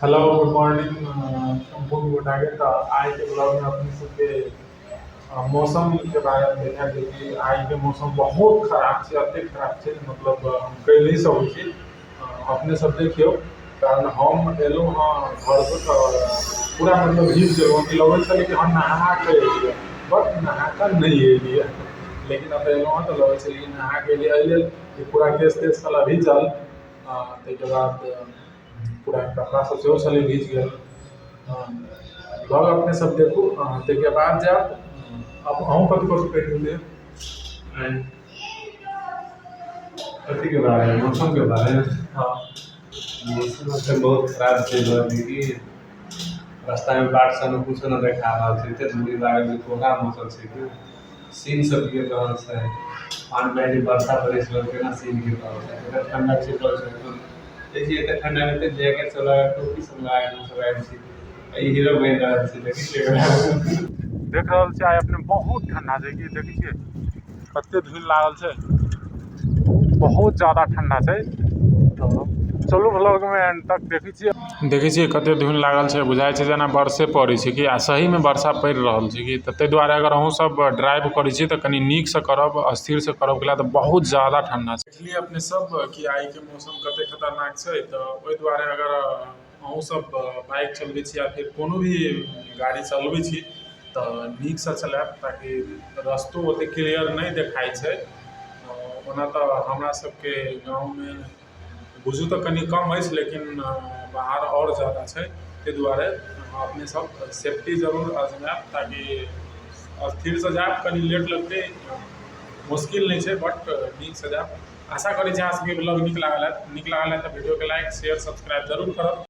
Hello good morning सम्पूर्ण गोटाके। तऽ आइके ब्लॉगमे अपने सबके मौसमके बारेमे देखायब, जेकि आइके मौसम बहुत खराब छै, एते खराब छै, मतलब हम कहि नहि सकै छी। अपने सब देखियौ, कारण हम एलहुँ हँ घरसँ तऽ पूरा मतलब भीज गेलहुँ कि लगै छलै कि हम नहा कऽ एलियै, बट नहा कऽ नहि एलियै, लेकिन एतऽ एलहुँ हँ तऽ लगै छलै कि नहा कऽ एलियै। एहि लेल कि पूरा केश तेश छलै भीजल, ताहिके बाद पूरा कपड़ा सब सेहो छलै भीज गेल। ब्लॉग अपने सब देखू, ताहिके बाद जायब। अहूँ कथी कथी कहि देलियै? कथी के बारे में? मौसम के बारे में? हँ। मौसम अखन बहुत खराब चलि रहल छै कि रास्ता में बाट सब कुछो न देखा रहल छै, एते धूल लागल छै, कोहरा मचल छै कि सीन सब गिर रहल छै। पान बजे वर्षा पड़ै छै, केना सीन गिर रहल छै। एते ठंडा चलि रहल छै एखन, देखिए एते ठंडा में एते जैकेट सब लगा, टोपी सब लगा के हमसब आयल छी। ई हीरो बनि रहल छै, देखै छियै एकरा। देख रहल छियै, आइ अपने बहुत ठंडा छै कि देखै छियै कते धूल लागल छै, बहुत ज्यादा ठंडा छै। तऽ चलू ब्लॉगमे एंड तक। देखै छियै कते धुन लागल छै, बुझाइ छै जेना बरसे पड़ै छै कि, आ सहीमे वर्षा पड़ि रहल छै कि। तऽ ताहि दुआरे अगर अहूँ सब ड्राइव करै छी तऽ कनि नीकसँ करब, स्थिरसँ करब, कैला तऽ बहुत ज्यादा ठंडा छै। देखलियै अपने सब कि आइके मौसम कते खतरनाक छै। तऽ ओहि दुआरे अगर अहूँ सब बाइक चलबै छी या फिर कोनो भी गाड़ी चलबै छी तऽ नीकसँ चलायब, ताकि रस्तो ओते क्लियर नहि देखाइ छै। ओना तऽ हमरा सबके गाँवमे बुझू तऽ कनि कम अछि, लेकिन बाहर आओर ज्यादा छै। ताहि दुआरे अपने सब सेफ्टी जरूर आजमायब, ताकि स्थिरसँ जायब। कनि लेट लगतै, मुश्किल नहि छै, बट नीकसँ जायब। आशा करै छी अहाँ सबके ब्लॉग नीक लागल हैत। नीक लागल हैत तऽ वीडियोके लाइक, शेयर, सब्सक्राइब जरूर करब।